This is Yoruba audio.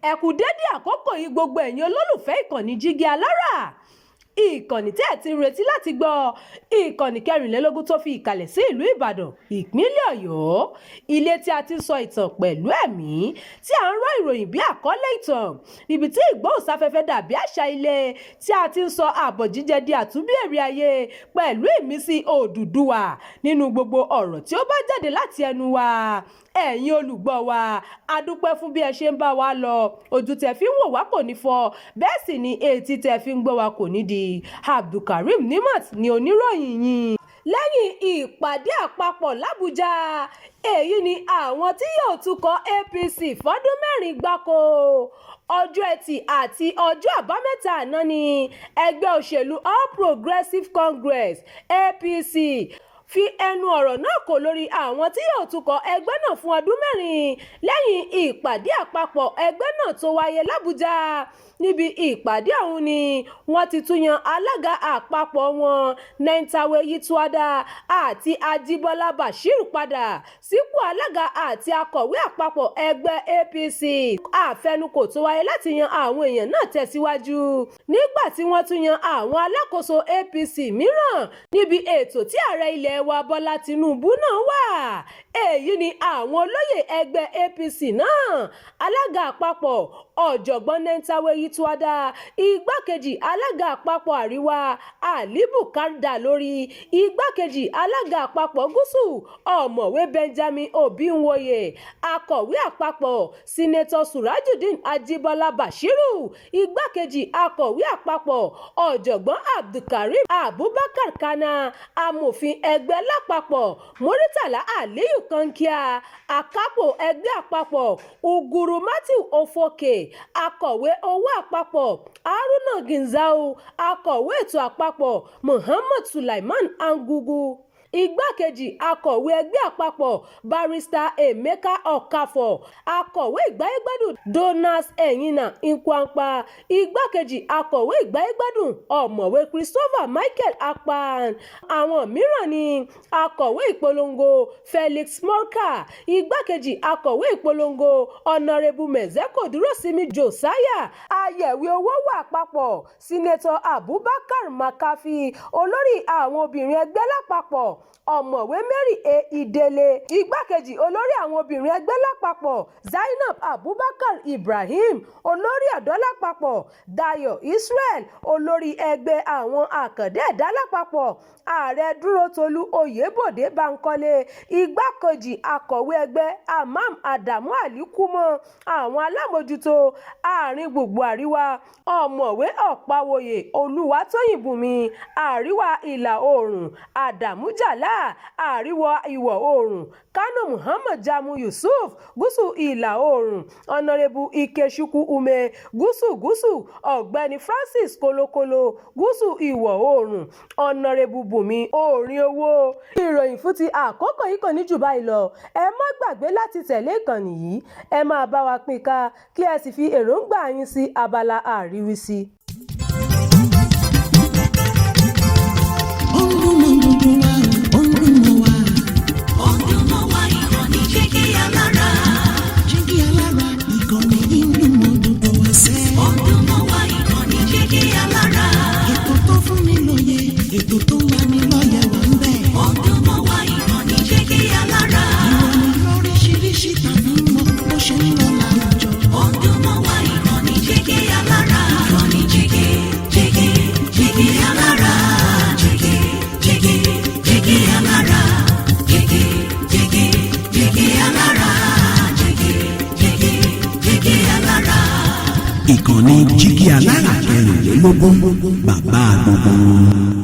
Ẹ kú dédé àkókò yìí, gbogbo ẹ̀yin olólùfẹ́ ìkànnì Jígí Alára, ìkànnì tẹ́ ẹ̀ ti ń retí láti gbọ́, ìkànnì 24 tó fi ìkàlẹ̀ sí ìlú Ìbàdàn, ìpínlẹ̀ Ọ̀yọ́, ilé tí a ti ń sọ ìtàn pẹ̀lú ẹ̀mí, tí à ń rọ́ ìròyìn bí àkọlé ìtàn, níbi tí ìgbóhùnsáfẹ́fẹ́ dàbí àṣà ilé, tí a ti ń sọ àbọ̀ jíjẹ di àtúnbí èrè ayé pẹ̀lú ìmísí Odùduwà nínú gbogbo ọ̀rọ̀ tí ó bá jáde láti ẹnu wa. Ẹ̀yin olùgbọ́ wa, a dúpẹ́ fún bí ẹ ṣe ń bá wa lọ. Ojú tẹ́ fi ń wò wá kò ní fọ́, bẹ́ẹ̀ sì ni etí tẹ́ fi ń gbọ́ wa kò ní di. Abdulkareem Nimat ni oníròyìn yín. Lẹ́yìn ìpàdé àpapọ̀ làbújá, èyí ni àwọn tí yóò tukọ̀ APC fọ́dún 4 gbáko. Ọjọ́ Etí àti ọjọ́ Àbámẹ́ta àná ní ẹgbẹ́ òṣèlú All Progressives Congress, APC, fi ẹnu ọ̀rọ̀ náà kò lórí àwọn tí yóò tukọ̀ ẹgbẹ́ náà fún ọdún 4, lẹ́yìn ìpàdé àpapọ̀ ẹgbẹ́ náà tó wáyé làbújá. Níbi ìpàdé ọ̀hún ni wọ́n ti tún yan alága àpapọ̀ wọn, Nentawe Yilwatda, àti Ajíbọ́lá Bashir padà sípò alága àti akọ̀wé àpapọ̀ ẹgbẹ́ APC. Àfẹnukò tó wáyé láti yan àwọn èèyàn náà tẹ̀síwájú nígbà tí wọ́n tún yan àwọn alákòóso APC mìíràn níbi ètò tí ààrẹ ilẹ̀ wa Bọ́lá Tinubu náà wà. Èyí ni àwọn olóyè ẹgbẹ́ APC náà: alága àpapọ̀, Ọ̀jọ̀gbọ́n Nentawe Yilwatda; igbákejì alága àpapọ̀ àríwá, Ali Bukar Dalori; igbákejì alága àpapọ̀ gúúsù, Ọ̀mọ̀wé Benjamin Obinwoye; akọ̀wé àpapọ̀, Senator Surajudeen Ajibola Bashiru; igbákejì akọ̀wé àpapọ̀, Ọ̀jọ̀gbọ́n Abdulkareem Abubakar Kana; amòfin ẹgbẹ́ lápapọ̀, Muritàlá Aliyu Kankia; akápò ẹgbẹ́ àpapọ̀, Uguru Matthew Ofoke; akọ̀wé owó àpapọ̀, Haruna Ginzau; akọ̀wé ètò àpapọ̀, Muhammad Sulaiman Angugu; igbákejì akọ̀wé ẹgbẹ́ àpapọ̀, Barrister Emeka Okafor; akọ̀wé ìgbáyégbádùn, Donald Enyinna Nkwampa; igbákejì akọ̀wé ìgbáyégbádùn, Ọ̀mọ̀wé Christopher Michael Akpan. Àwọn mìíràn ní akọ̀wé ìpolongo, Felix Morka; igbákejì akọ̀wé ìpolongo, Honourable Mezeko Durosimi Josiah; ayẹ̀wé owó wò àpapọ̀, Senator Abubakar Makarfi; olórí àwọn obìnrin ẹgbẹ́ lápapọ̀, Ọ̀mọ̀wé Mary A. Idele; igbákejì olórí àwọn obìnrin ẹgbẹ́ lápapọ̀, Zainab Abubakar Ibrahim; olórí ọ̀dọ́ lápapọ̀, Dayo Israel; olórí ẹgbẹ́ àwọn àkàndá ẹ̀dá lápapọ̀, Ààrẹ Dúrótolú Oyèbọ̀dé Bankole; igbákejì akọ̀wé ẹgbẹ́, Hammam Adamu Ali Kumo; àwọn alámòjútó àárín gbùngbùn àríwá, Ọ̀mọ̀wé Ọ̀páwòye Olùwàtòyìnbùnmi; àríwá ìlà oòrùn, Adamu Jalal; àríwá ìwọ̀ oòrùn, Kano, Muhammad Jamo Yusuf; gúúsù ìlà oòrùn, Honourable Ikechukwu Ume; gúúsù gúúsù, Ọ̀gbẹ́ni Francis Kọlọkọ́lọ́; gúúsù ìwọ̀ oòrùn, Honourable Bùnmi Orínowó. Ìròyìn fún ti àkókò yìí kò ní jù báyìí lọ. Ẹ má gbàgbé láti tẹ̀lé ìkànnì yìí, ẹ máa bá wa pín ká, kí ẹ sì fi èròǹgbà yín sí abala àríwísí. Ó ń dún mọ́ gbogbo wa o, ó ń dún mọ́ wa. Ó ń dún mọ́ wa, ìkànnì Jígí Alára. Jígí Alára, ìkànnì yìí ń dún mọ́ gbogbo wa sẹ́. Ó ń dún mọ́ wa, ìkànnì Jígí Alára. Ètò tó fún ni lóye, ètò tó ń lani lọ́yẹ̀ wà ń bẹ̀. Ó ń dún mọ́ wa, ìkànnì Jígí Alára. Ìròyìn lóríṣiríṣi tàbí mọ bó ṣe ń lọ láwùjọ. Ó ń dún mọ́ wa, ìkànnì Jígí Alára. Ìkànnì Jígí, Jígí, Jígí Alára. Jígí, Jígí, Jígí Alára. Jígí, Jígí, Jígí Alára. Jígí, Jígí, Jígí Alára. Ìkànnì Jígí Alára 24, bàbá gbogbo wọn.